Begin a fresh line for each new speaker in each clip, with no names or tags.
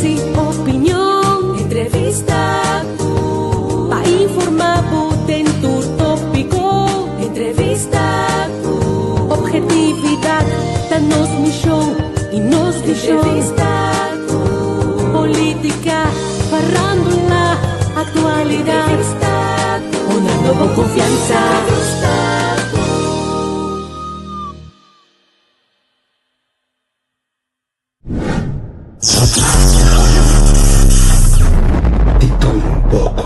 Análisis, opinion, entrevista. Pa informá bo den tur tópiko. Entrevista. Objetividat ta nos mishon i nos vishon. Entrevista. Polítika, farándula, aktualidat. Entrevista. Honrando bo konfiansa. Entrevista.
Di tur un poko.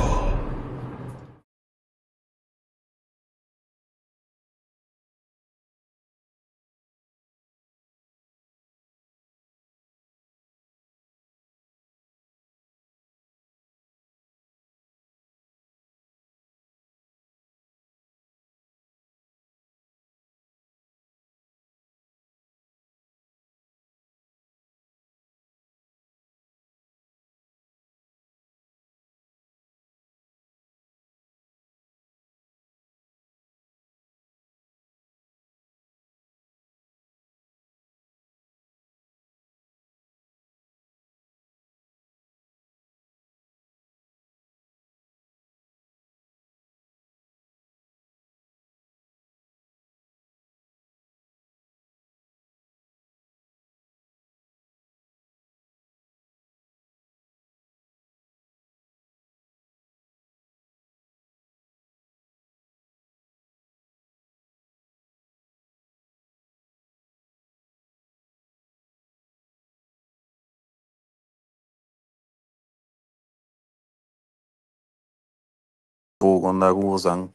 Bo kon da ku bosan.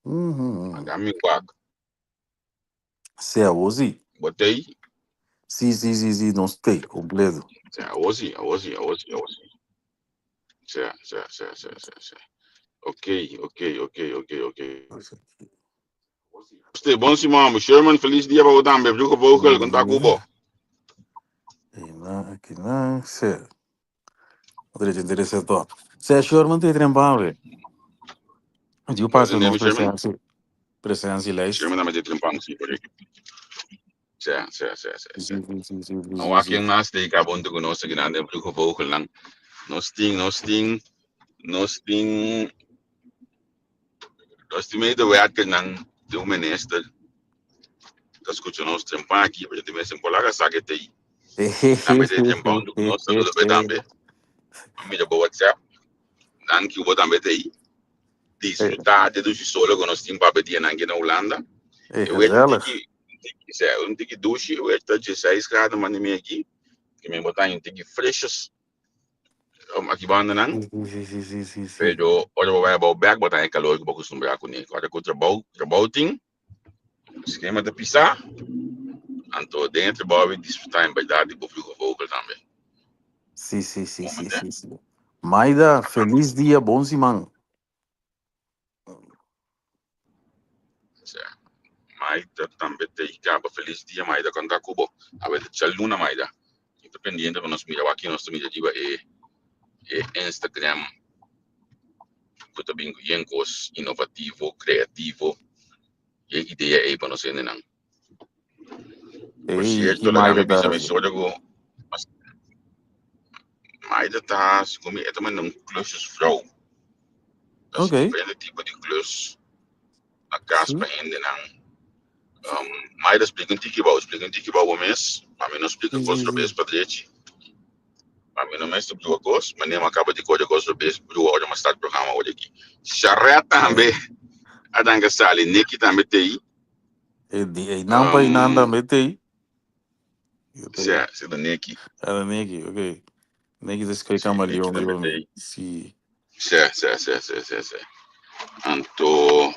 Mhm.
Anda mi wak.
Sí, abo sí.
Bo t'ei?
Sí, sí, sí, sí, nos t'ei, kompleto.
Sí, abo sí, abo sí, abo sí, abo sí. Sí, sí, sí, sí, sí, sí. Ok, ok, ok, ok, ok. Usted, bon siman, Sherman, feliz dia pa bo tambe. Vroege vogel, kon ta ku bo?
Einan, akinan, sí. Otro interesa top. Sí, Sherman te trempa, we. Diu pasa nos presentie, presentielijst.
Sherman tambe te trempa, sí, correcto. Sí, sí, sí, sí. Sí, sí, sí, sí, sí, sí. Ken mas te ka bonto ku nos akinan den Vroege Vogel nan. Nos tin, nos tin, nos tin, nos tin medewerkernan di un minister ta skucha nos trempa aki, pero tin mes en polaga sa ke tei. Tambe te trempa huntu ku nos, saludo pe tambe. Mira bo WhatsApp. Danki bo tambe tei. Disfruta de dushi solo ku nos tin papia dianan aki na Hulanda.
Hey,
E weer
gezellig.
tiki, tiki, sea, un tiki dushi, e weer ta 16 graden man mi aki. Ke men botan un tiki freshes aki banda nan.
Sí, sí, sí, sí, sí, sí.
Pero ora bo bai abou bek botan e calor ku bo acostumbra kuné. Ora ku trabou, trabou tin, skema ta pisa, anto den e trabou wi disfruta en berdad di bo vroege vogel tambe.
Sí, sí, sí, sí, sí, sí. Maida, feliz dia, bon siman.
Sea, Maida tambe te kaba. Feliz dia, Maida. Kon ta ku bo? Awe ta djaluna, Maida. Mi ta pendiente pa nos mira wak nos ta mira riba e e Instagram ku ta bin ku yen kos inovativo, kreativo, yen idea ei pa nos hendenan. Por
Ey,
cierto,
ki
laga
Maida
mi
ta
bisa mi
hasi?
sorry ku Maida ta, segun mi, e ta manda un klusjesvrouw. Ta hasi
Oké.
diferente tipo di klus na kas
Sí.
pa hendenan. Maida, splika un tiki bou, splika un tiki bou bo mes, pa mi no splika
Sí,
kos
sí,
robes
sí.
pa drechi. Pa mi no mester brua kos, manera mi a kaba di kore kos robes brua ora mi a start programa ora aki. Sharet tambe a ranka sali, Nicky tambe t'ei.
E di einan pa einan tambe t'ei. Yo t'ei.
Sea, sea ta Nicky.
Ah, ta Nicky, ok. Nicky ta skohe
Sí, Nicky
kamaleon
tambe
riba mi.
t'ei.
Sí.
Sea, sea, sea, sea, sea, sea. Anto,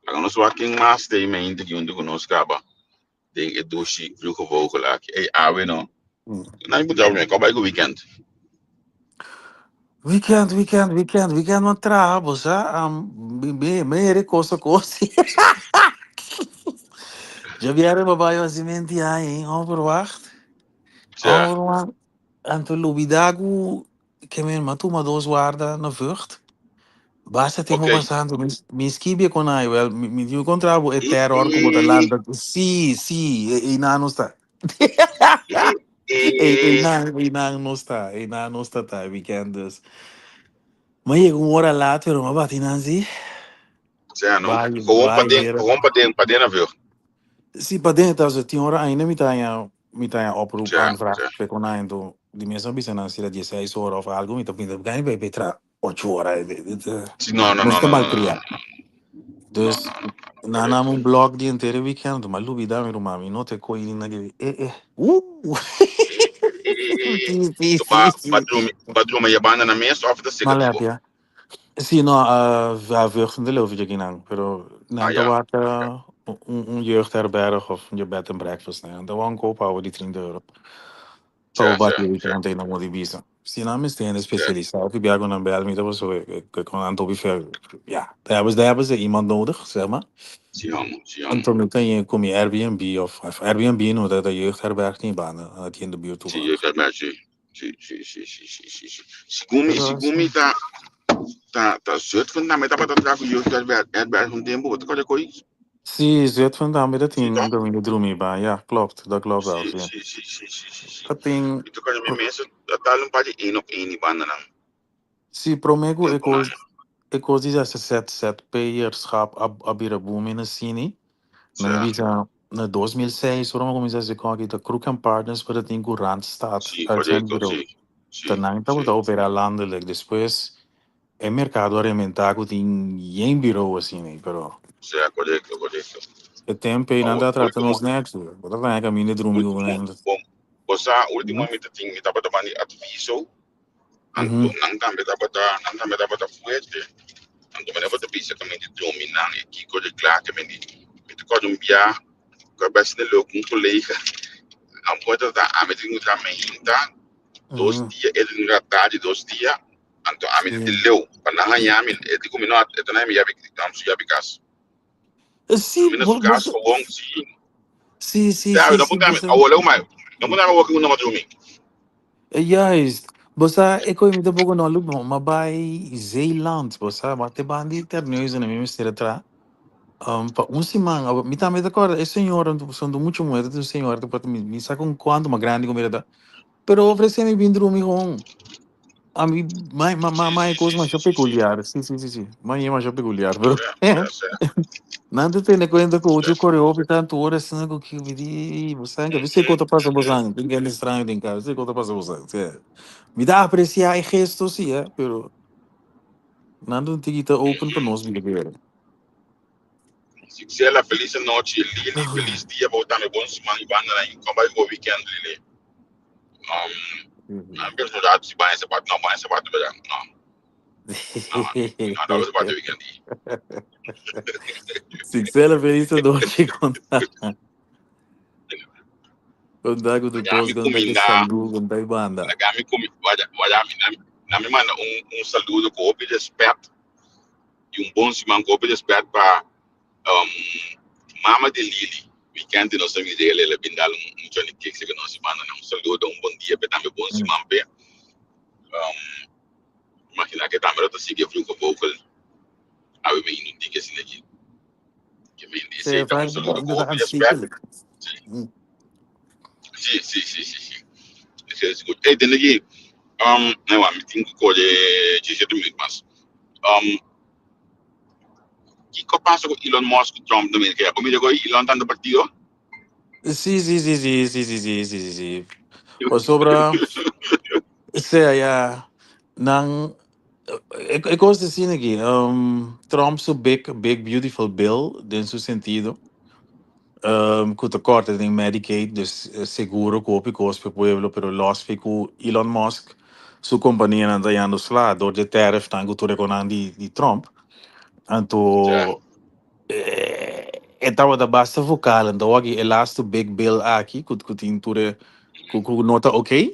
laga nos wak ken mas t'ei mente ki huntu ku nos kaba den e dushi Vroege Vogel aki. Ey, awe no. Nan mi puntra promé, kòp bai ku weekend?
Weekend, weekend, weekend, weekend man traha, bo sa, mi, mi, mi here kos a kos. Djabièrnè bo bai hasimenti ai, onverwacht. Onverwacht. Anto lubidá ku ke men m'a tuma dos warda na Vught. Basta tempo pasando, mi, mi skibie con ai, wel, mi, mi tin kontra bo e terror ku bo ta lanta. Sí, sí, e, e nano sta. Ey, eynan, eynan nos ta, eynan nos ta ta weekend dus. Ma yega un ora laat, pero ma bati nan si.
Sea no.
Bai,
Gewoon
bai,
paden,
hera.
gewoon paden, paden na Vught.
Si, paden ta zo 10 ora ainda mi ta haña, mi ta haña oproep aanvraag pe kon haña enton di mes a bisa nan si ta 16 ora of algo mi ta pinta gani bai bai tra 8 ora
Si, no, no,
nos
no,
ta
no, no, no,
malcria.
no, no,
Dus
no, no,
nan a
correcto.
un blok di entero weekend ma lubida mi ruman mi no te koe ni na ke eh eh uh
Eh,
si si
to ba
si si
ba drumi ba drumi ya banda na mes of ta seka
Male
di bo?
apia. Si no a Vught de Leeuw vind ik nan pero
Ah
nan ta
ja.
wak un jeugdherberg of un bed and breakfast nan ta wan koop awe di €30. Pa bo bati e weekend ei na modo di bisa. Si nan mester hende spesialisá of bia ku nan bel mi ta paso e kon nan topi fer ya daar hebben ze daar hebben ze iemand nodig zeg maar.
Si homo, si homo.
Anto mi ta yen ku mi Airbnb of Airbnb no ta ta jeugdherberg tin banda aki in de buurt
Si
toevallig.
jeugdherberg si. Si si si si si si si. Segun mi
Pero
segun mi
si.
ta ta ta Zutphen tambe tabata traha ku jeugdherberg herberg un tempu bo ta kòrda koe?
Si Zutphen tambe ta
Si
tin
toch?
un kaminda drumi ba ya klopt dat klopt wel
Si
si.
si si si si si si.
Ta tin
Mi ta kòrda mi mes a dal un par di één op één di bandanan
Si promé ku e
tempunan.
kos e kos di ZZP'erschap a a bira boom in asini nan
Sa.
bisa na 2006 ora mi a kuminsá hasi kòki ta Kroek en Partners por a tin ku Randstad
Si korekto
uitzendbureau
si
ta
si
nan
si.
tabata operá landelijk despues e merkado a rementá ku tin yen bureau asina pero
Sa korekto korekto.
e tempu ei nan
Awor
ta trata
ultimo
nos nèks bo ta haña kaminda drumi ku
ultimo
nan.
bon bo sa ultimo mi ta tin mi tabata bani adviso anto nan tambe tabata nan tambe tabata fuerte anto mi tabata bisa ku mi di drumi nan e kiko de kla ke mi di mi ta kòrda un bia ku a bes leuk un kolega a un ta ami tin ku traha mainta dos dia e tin ku traha tardi dos dia anto ami di leu pa nan haña mi e di ku mi no e ta nan mi yabi su yabi kas
Sí,
mi na su
bo,
kas
bo,
gewoon si
sí, sí,
ya
sí,
no
sí,
punta mi
bo,
awor leu mai no punta mi awor ku no drumi.
Juist. Bo sa, e koe mi tampoko no lup, ma bai Zeeland, bo sa, ma te bandi Terneuzen mi mester a tra. Pa un siman, mi tambe ta kòrda, e señora, son mucho mujer, un señora, mi, mi sa con cuanto mas grandi ku mi ta, pero ofresé mi bin drumi gewoon. A mi, ma, ma, ma, ma e kos masha peculiar. Sí, sí, sí, sí. Ma e masha peculiar, pero nan ta tene cuenta ku otro kore hopi tantu ora asina ku ki mi di, bo sabe, a veces kos ta pasa bo san, tin hende extraño den casa, a veces kos ta pasa bo san. Sí. Mi ta apreciá e gesto sí, eh, pero nan ta un tiki ta open pa nos bira.
Sixela, feliz nochi. Lili, feliz dia. Bo tambe bon siman y banda na kom bai go weekend, Lili. Um, personato si baña sapato, no baña sapato, verdad? No. No, no, no, sapato weekend.
Sixela, feliz nochi. Konta. Konta ku tu
Laga
kos,
mi
konta ku
kuminda.
salu, konta i banda.
Laga mi kumi, waya, waya mi, na mi manda un saludo ku hopi respet y un bon siman ku hopi respet pa mama di Lili. Weekend nos a mira el, el a bin dal un Johnny Cake ku nos manda un saludo, un bon dia pe tambe bon siman pe. Imagina ke tambe lo ta sigui Vroege Vogel awe me un tiki asina aki. Ke men di
Sí,
esei ta un saludo ku hopi respet.
aanstekelijk.
Si, si, si, si, si. Esei ta sigur. Ey, tende aki, nee, mi tin ku kore 17 minuut mas. Kiko a pasa ku Elon Musk ku Trump na Merka? Bo mira ku Elon tanto partido?
Sí, sí, sí, sí, sí, sí, sí, sí, sí, sí. Pasobra, sea ya, nan, e kos ta asina aki, Trump su big, big beautiful bill den su sentido, ku ta kòrta den Medicaid, dus seguro ku hopi kos pa e pueblo, pero lòs fi ku Elon Musk su kompanianan ta yando sla dor di e tariffnan ku tur e konan di Trump. Anto e tabata basta vokal, anto wak e laatste big bill aki ku tin tur e ku no ta oké.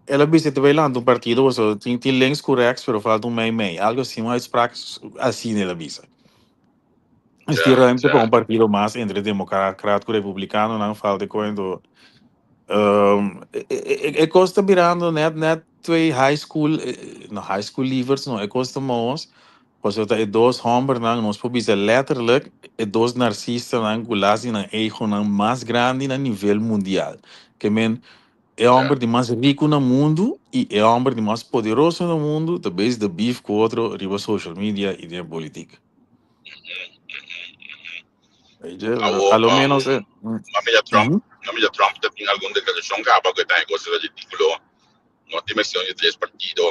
El a bisa e ta bai lanta un partido pasobra tin links ku rechts pero falta un mei mei, algo así, un uitspraak asina el a bisa. Es tin ruimte pa un partido mas entre democraat ku republicanonan falta e cuento. E kos ta birando net net twee high school, no high school leavers no, e kos ta mos. Pasobra ta e dos hòmbernan, nos por bisa lèterlik, e dos narsistanan ku las di nan egonan mas grandi na nivel mundial. Ke men, e hòmber di mas riku na mundu i e hòmber di mas poderoso na mundu ta bezig ta beef ku otro riba social media i den politik. Weet je,
Awo,
a lo menos
Ma mira Trump, ma mira Trump ta tin algun deklarashon kaba ku e ta e kos ta ridíkulo. No tin mester di tres partido.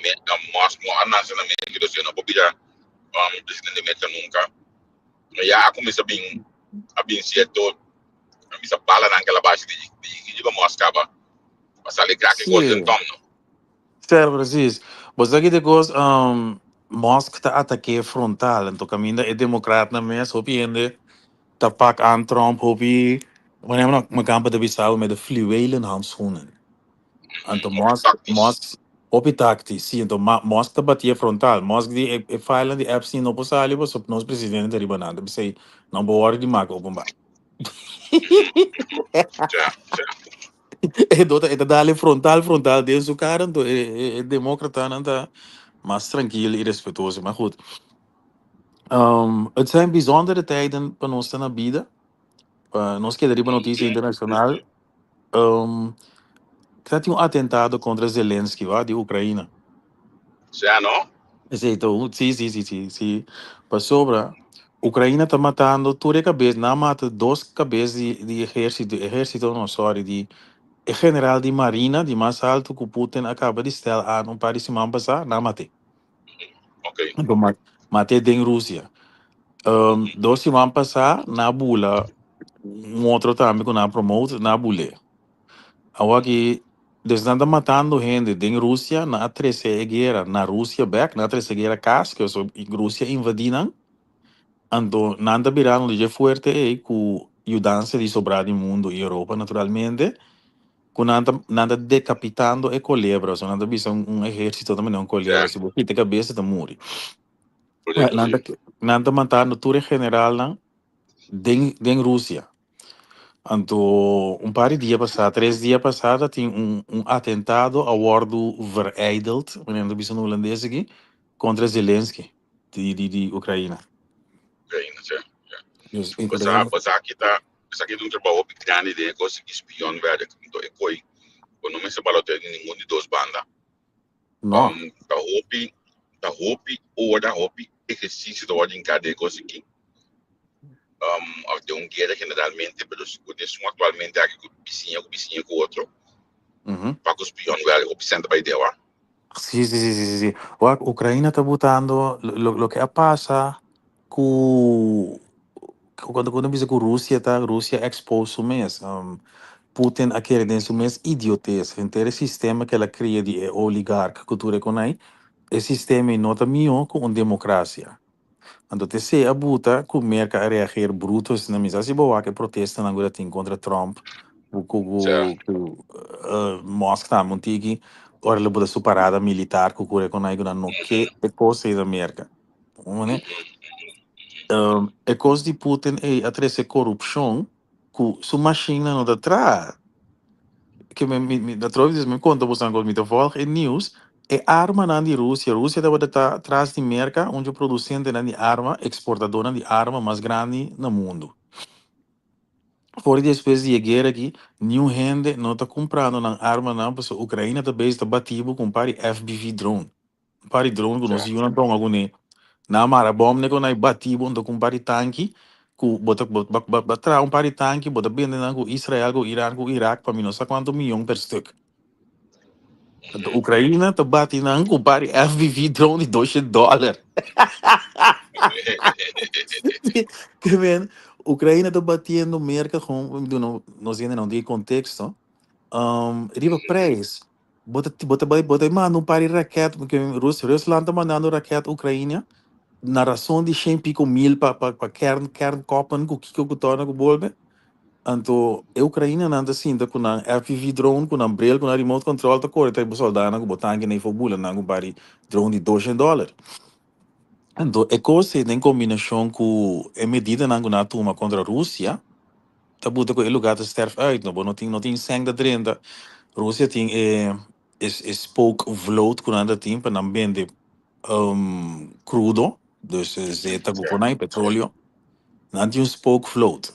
Me, Musk no a nase na Merka, dus e no por bira presidente di Merka nunka. Ma ya a kuminsá bin a bin sierto a bisa balanan ku el a basha di di riba Musk kaba pa sali krak e kos den tòm no.
Ser precies. Bo sa ki te kos, Musk ta atak'é frontal, anto kaminda e demokratnan mes hopi hende ta pak aan Trump hopi, manera mi kampa ta bisa met de fluwelen handschoenen. Anto
Hopi
Musk,
taktisch.
Musk, hopi taktisch, sí, anto Ma, Musk ta batié frontal. Musk di e, e filenan di Epstein no por sali pasobra nos presidente ta riba nan. Ta bisa nan por wòrdu di maka openbaar.
Ja, ja.
E dota e ta dale frontal frontal den su cara, anto e, e, e demócratanan ta mas tranquil y respetuoso. Maar goed, het zijn bijzondere tijden pa nos ta na bida. Pa nos keda riba noticia internacional. Ta tin un atentado contra Zelensky, wa, di Ucraina.
Sea, no?
Esey ta un, si, si, si, si, si. Pasobra Ucraina ta matando tur e cabes, nan a mata dos cabes di, di ehercito, ehercito no, sorry, di e general di marina di mas alto cu Putin a caba di stel aan un par di siman pasa, nan a mat'e. Anto mat'e den Rusia. Dos siman pasa nan a bula un otro tambe cu nan a promote, nan a bul'e. Awor aki, dus nan ta matando hende den Rusia, nan a trece e guera na Rusia bek, nan a trece e guera cas, cu eso Rusia invadi nan, anto nan ta birando dje fuerte ey cu yudansa di sobra di mundo y Europa naturalmente, cu nan ta nan ta decapitando e colebra, so nan ta bisa un ehercito ta manera un colebra, si bo kita e cabeza e ta muri. Nan ta nan ta matando tur e generalnan den den Rusia. Anto un par di dia pasá, tres dia pasá ta tin un un atentado a wòrdu vereideld, manera nan ta bisa na hulandes aki, kontra Zelensky di di di Ukraina.
Ukraina, sí.
Dus
Pues,
Ukraina.
pues aki ta, esaki ta un trabou hopi grandi den e kos di spionwerk. Anto e koi bo no mester balotea di ningun di dos banda.
No.
Ta hopi, ta hopi ora, hopi ehersisio ta wòrdu hinká den e kos aki. Òf den un guera generalmente, pero ku esun aktualmente aki ku bisiña ku bisiña ku otro, pa ku spion wèl hopi sèn ta bai den wak.
Sí, sí, sí, sí, sí, sí. Wak, Ukraina ta butando lo, loke a pasa ku Cuando cuando bisa cu Rusia ta Rusia expose su mes. Putin a kere den su mes idiotez. Henter e sistema cu el a cria di e oligarch cu tur e conai, e sistema ei no ta miho cu un democracia. Anto te esey a buta cu Merca a reageer bruto asina mi sa si bo wak e protestanan cu ta tin contra Trump cu cu cu Musk tambe un tiki ora el a buta su parada militar cu cur e conai cu nan no ke e cos ei na Merca. E kos di Putin ei a trese korupshon ku su mashinnan no ta traha. Ke mi mi mi atrobe dies mi konta boso mi ta volg e news, e armanan di Rusia, Rusia tabata ta tras di Merka un dje produsentenan di arma, eksportadornan di arma mas grandi na mundu. For di despues di e guera aki, niun hende no ta kumprando nan armanan pasobra Ukraina ta bezig ta bati bo ku un par di FPV drone. Un par di drone ku nos yunan tonga kuné. Nan a mara bòm ne ku nan bati bo anto ku un par di tanki ku bo ta bo bo traha un par di tanki bo ta bende nan ku Israel ku Iran ku Irak pa mi no sa kuantu miyon per stuk. Anto Ukraina ta bati nan ku un par di FPV drone di doshen dòler. Ke men Ukraina ta batiendo Merka kon duna nos hende nan tin konteksto riba prijs. Bo ta, bo ta bai, bo ta manda un par di raket, porque Rus, Rusland ta mandando raket Ukraina na rason di shen pico mil pa, pa, pa kern, kernkoppen ku kiko ku torna ku bolbe. Anto e Ukrainanan ta sinta ku nan FPV drone, ku nan bril, ku nan remote control ta kore trae bo soldanan ku bo tanki na ifo bula nan ku un par di drone di doshen dòler. Anto e kos ei den kombinashon ku e medidanan ku nan a tuma kontra Rusia, Ta buta ku e lugar ta sterf uit no bo no tin no tin sèn ta drenta. Rusia tin e e e spook vloot ku nan ta tin pa nan bende Crudo, dus zeta ku por nai, petroleo. Nan tin un spookvloot.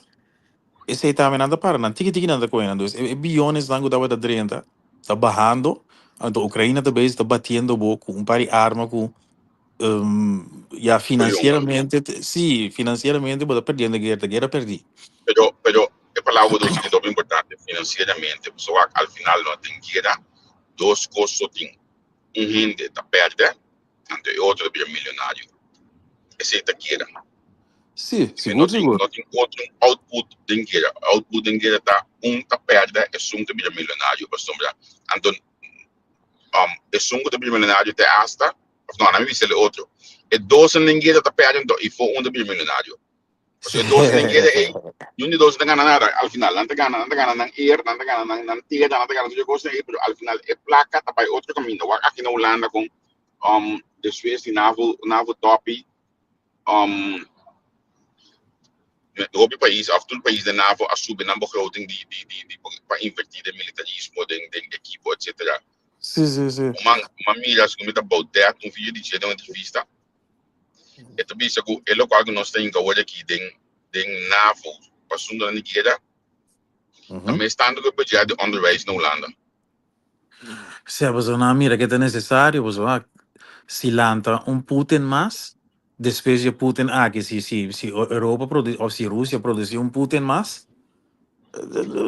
Esei tambe nan ta para, nan tiki tiki nan ta kohe nan. Dus e bionesnan ku tabata drenta ta bahando, anto Ukraina ta bezig ta batiendo bo ku un par di arma ku ya financieramente, si, financieramente bo ta perdiendo e guera, ta guera perdi.
Pero, pero e palabra bo ta usa ta hopi importante, financieramente, pasobra wak al final no tin guera, dos kos so tin. Un hende ta pèrdè, anto e otro ta bira milionario. Esei ta guera.
Sí, sigur,
no tin,
sigur.
No tin otro output den guera. Output den guera ta un ta pèrdè, esun ta bira milionario. Pasobra anto um, esun ku ta bira milionario te hasta, of no, na mi bisa el otro. E dosen den guera ta pèrdè, anto ifo un ta bira milionario. Pasobra e dos den guera ei, niun di dos no ta gana nada al final. Nan ta gana, nan ta gana nan eer, nan ta gana nan, nan tera, nan ta gana tur e kosnan ei, pero al final e plaka ta bai otro kaminda. Wak aki na Hulanda kon um, despues di NAVO, NAVO topi, um, hopi pais of tur pais den NAVO a subi nan begroting di, di, di, di, pa inverti den militarismo, den, den ekipo, etcetera.
Sí, sí, sí.
Un man, un man mira, segun mi ta Baudet, un video di dje den un entrevista, E ta bisa ku e lokual ku nos ta hinka awor aki den den NAVO pa asuntunan di guera ta mes tantu ku e budget di onderwijs na Hulanda.
Sea pasobra nan a mira ke ta nesesario pasobra si lanta un Putin mas despues di e Putin aki si si si Europa produ of si Rusia produsi un Putin mas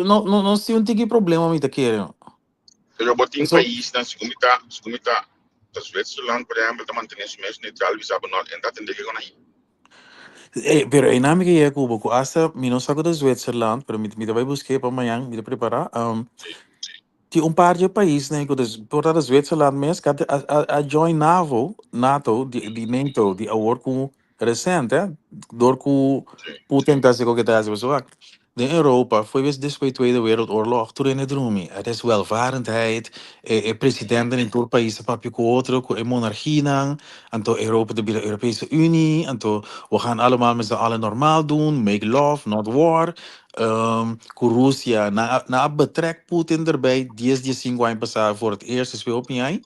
no no nos tin un tiki problema mi ta kere.
Pero bo tin paisnan, segun mi ta, segun mi ta, ta Zwitserland, por ehempel, ta mantene su mes neutral, bisa bo no entra atende ke con ahí.
Eh, pero einan mi ke yega ku bo, ku hasta mi no sa ku ta Zwitserland, pero mi, mi ta bai busk'é pa mañan, mi ta prepará. Tin un par dje paisnan ku ta, por ta Zwitserland mes, ku a, a, a join NAVO, NATO, di, di NATO, di awor ku Recent, eh, door cu Putin ta haci loke ta haci, pasobra wak, den Europa, foi bes despues Tweede Wereldoorlog, tur hende drumi, het is welvarendheid, e, e presidenten in tur pais ta papia cu otro, cu e monarchienan, anto Europa ta bira Europese Unie, anto we gaan allemaal met z'n allen normaal doen, make love, not war, cu Rusia, nan a, nan a betrek Putin erbij dies, diescinco aña pasa voor het eerst, despues hopi aña,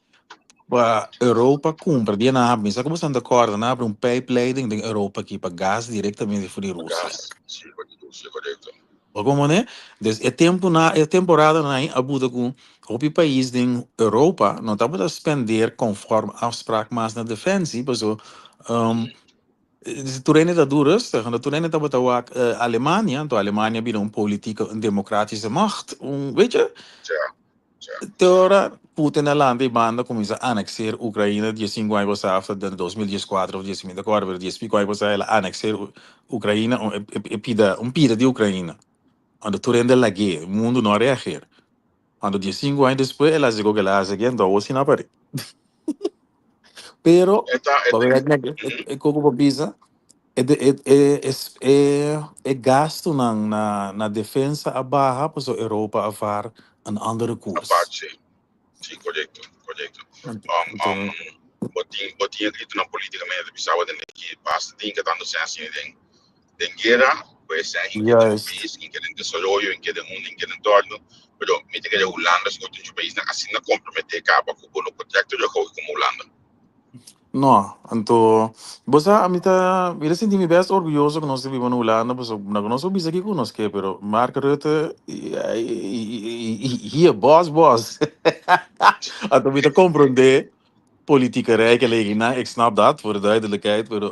Pa Europa cumpra dia nan habri, mi sa cu boso nan ta corda, nan habri un pijpleiding den Europa aki pa gas directamente for di
Pa
Rusia.
gas, si, for di Rusia, correcto.
Bo como ne? Dus e tempo na, e temporada nan a buta cu hopi pais den Europa no tabata spendeer conform afspraak mas na defensie, paso tur hende ta du rustig, anto tur hende tabata wak Alemania, anto Alemania bira un politieke, un democratische macht, un, weet je?
Ja.
Te ora Putin a lanta e banda kuminsá anekseer Ukraina diesinku aña pasá after den 2014 of diesinku mi ta kòrda pero dies pico aña pasá el a anekseer Ukraina e pida un pida di Ukraina anto tur hende a lag'é mundu no a reageer anto diesinku aña despues el a hasi loke el a hasi aki anto awor si no a par'é pero e koko pa bisa E e e e gastunan na na defensa a baha pasobra Europa a vaar een andere
A
koers.
vaar, sí. Sí, korekto, korekto. Bo tin, bo tin e gritonan politikamente bisa bo tende ki basta tin ke tantu sèn asina den den guera, ku e sèn hinke den pais, hinke den desaroyo, hinke den unda, hinke den torno, pero mi ta kere Hulanda sigur tin un paisnan asina komprometé kaba ku bo no por trèk tur e gou komo Hulanda.
No, anto bo sa ami ta mi ta sinti mi best orguyoso ku nos ta biba na Hulanda pasobra no ku nos por bisa kiko nos ke pero Mark Rutte he a boss boss anto mi ta komprondé politikerij ke lei nan ik snap dat voor de duidelijkheid pero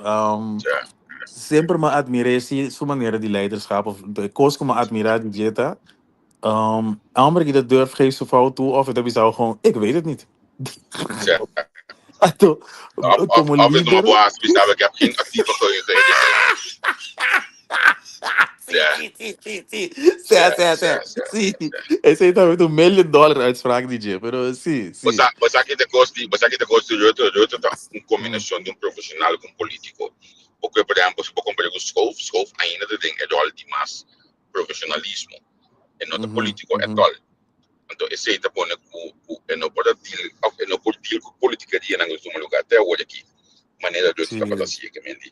semper mi a admir'é si su manera di leiderschap of e kos ku mi a admirá di dje ta e homber ki ta durf geef su fout toe of e ta bisa gewoon ik weet het niet. Anto,
como
líder.
Of het maar boas, ik heb geen actieve geheugen.
Sí, sí, sí, sí. Sí, sí, sí. Sí. Esei tambe un million dollar uitspraak DJ, pero sí, sí.
Bo sa ki ta kos di, bo sa ki ta kos di Rutte? Rutte ta un kombinashon di un profesional ku un politiko. Porque, por ehempel, si bo kompara ku Schoof, Schoof ainda ta den e ròl di mas profesionalismo. E no ta politiko at all. Anto esei ta pone ku ku e no por a deal òf e no por deal ku politikerianan ku ta tuma lugá te awor aki manera Rutte tabata hasi ke men di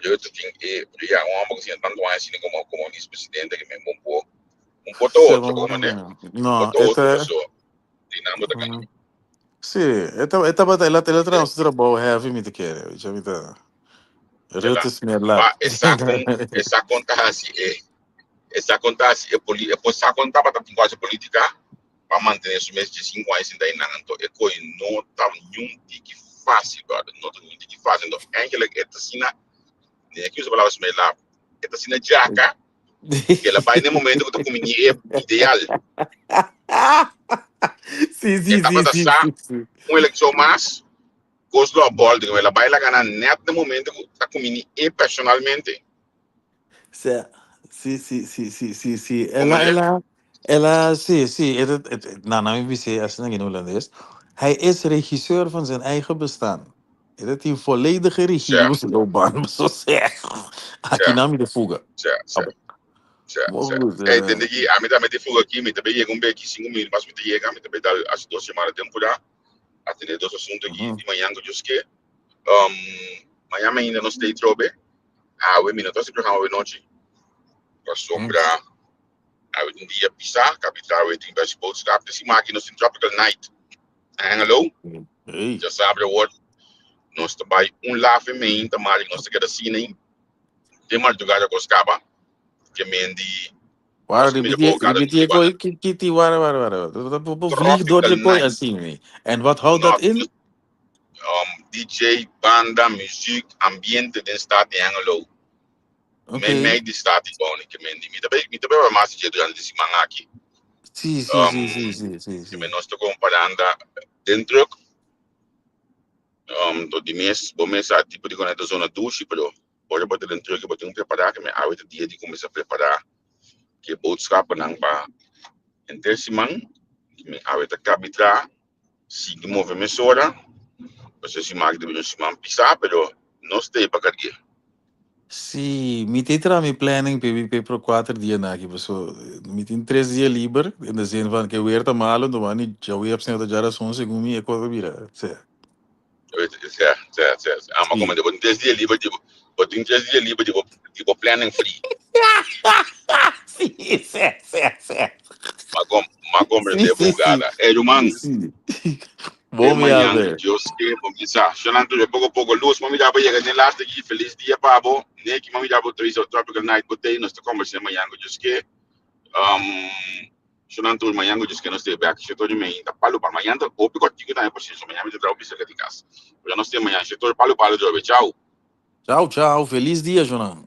Rutte tin e pero ya un hòmber ku tin tantu aña asina komo komo vice presidente ke men bon por un por ta otro komo manera
No,
por ta otro paso di nan bo ta gana.
Sí, e ta, e tabata, el a, el a traha su trabou heavy, mi ta kere. Weet je, mi ta. Rutte smeerlap.
Pa e sa kon, e sa kon ta hasi e, e sa kon ta hasi e poli, e por sa kon tabata tin ku hasi politika pa mantené su mes 15 aña sinta einan. Anto e koi no ta niun tiki fásil, brother. No ta niun tiki fásil. Anto eigenlijk e ta asina, mi a usa palabra smeerlap, e ta asina djaka ku el a bai na e momento ku ta kumini e ideal.
Sí,
E
sí, sí,
tabata
sí,
sa
sí, sí.
un elekshon mas Kos lo a bòlta ku el a bai laga nan nèt na momento ku ta kumini e personalmente.
Sí, sí, sí, sí, sí, sí, sí. El a, el a, el a, sí, sí, het, het, het, nou, nou, ik zei, als in Holandees. Hij is regisseur van zijn eigen bestaan. Het is een volledige regie op zijn loopbaan, zo zeg. Aki na mi de fuga.
Sí, sí. Sí, sí. Hey, tende ki, a mi tambe te fuga aki, mi tambe yega un beki, 5 minuut mas mi te yega, mi tambe dal hasi 2 semana temporada. Atendé dos asunto aki di mañan ku Dios ke. Mañan ainda nos ta trobe. Awe mi no ta hasi programa awe nochi. Pasobra awe ta un dia pisá, kapita awe tin bèshi boodskap. Te siman aki nos tin Tropical Night na Hengelo. Djasabra awor nos ta bai un lafe meinta mari nos ta keda asina ei. Te mardugada kos kaba. Ke men di
Wara, repiti, repiti e koi, kiti, wara, wara, wara. Vlieg door de koi así, nee. En wat houdt dat in?
DJ, banda, muziek, ambiente den stad di Hengelo. Okay. Mei mei di stad di Boni, ke men di. Mi ta mi ta beba mas DJ durante di siman aki.
Sí, sí, sí, sí, sí, sí, sí.
Men nos ta comparanda den truck. To di mes, bo mes sa tipo di konekta zona dushi, pero Ora bo ta den truck bo tin ku prepará ke mi awe ta dia di kuminsá prepará ke boodskapennan pa henter siman. Mi awe ta kabitrá sigui move mesora pasobra e siman aki ta bini un siman pisá pero nos ta ei pa karg'é.
Sí, mi ta traha mi planning pa e pro kuater dianan aki pasobra mi tin tres dia liber in de zin van ke weer ta malo enton wani djaweps ta djarason segun mi e kos ta bira.
Sí, sí, sí. Ah, maar como bo tin 3 dia liber di bo tin 3 dia liber di bo planning free.
Sí, sí, sí, sí.
Ma com ma comprende bugada. Eh, ruman.
Sí.
Bom mañana, Dios ke bo misa. Shonan tu poco poco luz, mami dabo llega den laatste aquí. Feliz dia pa bo. Neki mami dabo te Tropical Night botei. Nos te conversa mañana, Dios ke. Su nan tur mañan ku djis ke nos te bek shetor di meinta palu palu. Mañan ta hopi kòrtiku tambe por si so mañan mi ta traha hopi serka di kas. Pero nos te mañan shetor palu palu drobe. Chau.
Chau chau, felis dia Jonan.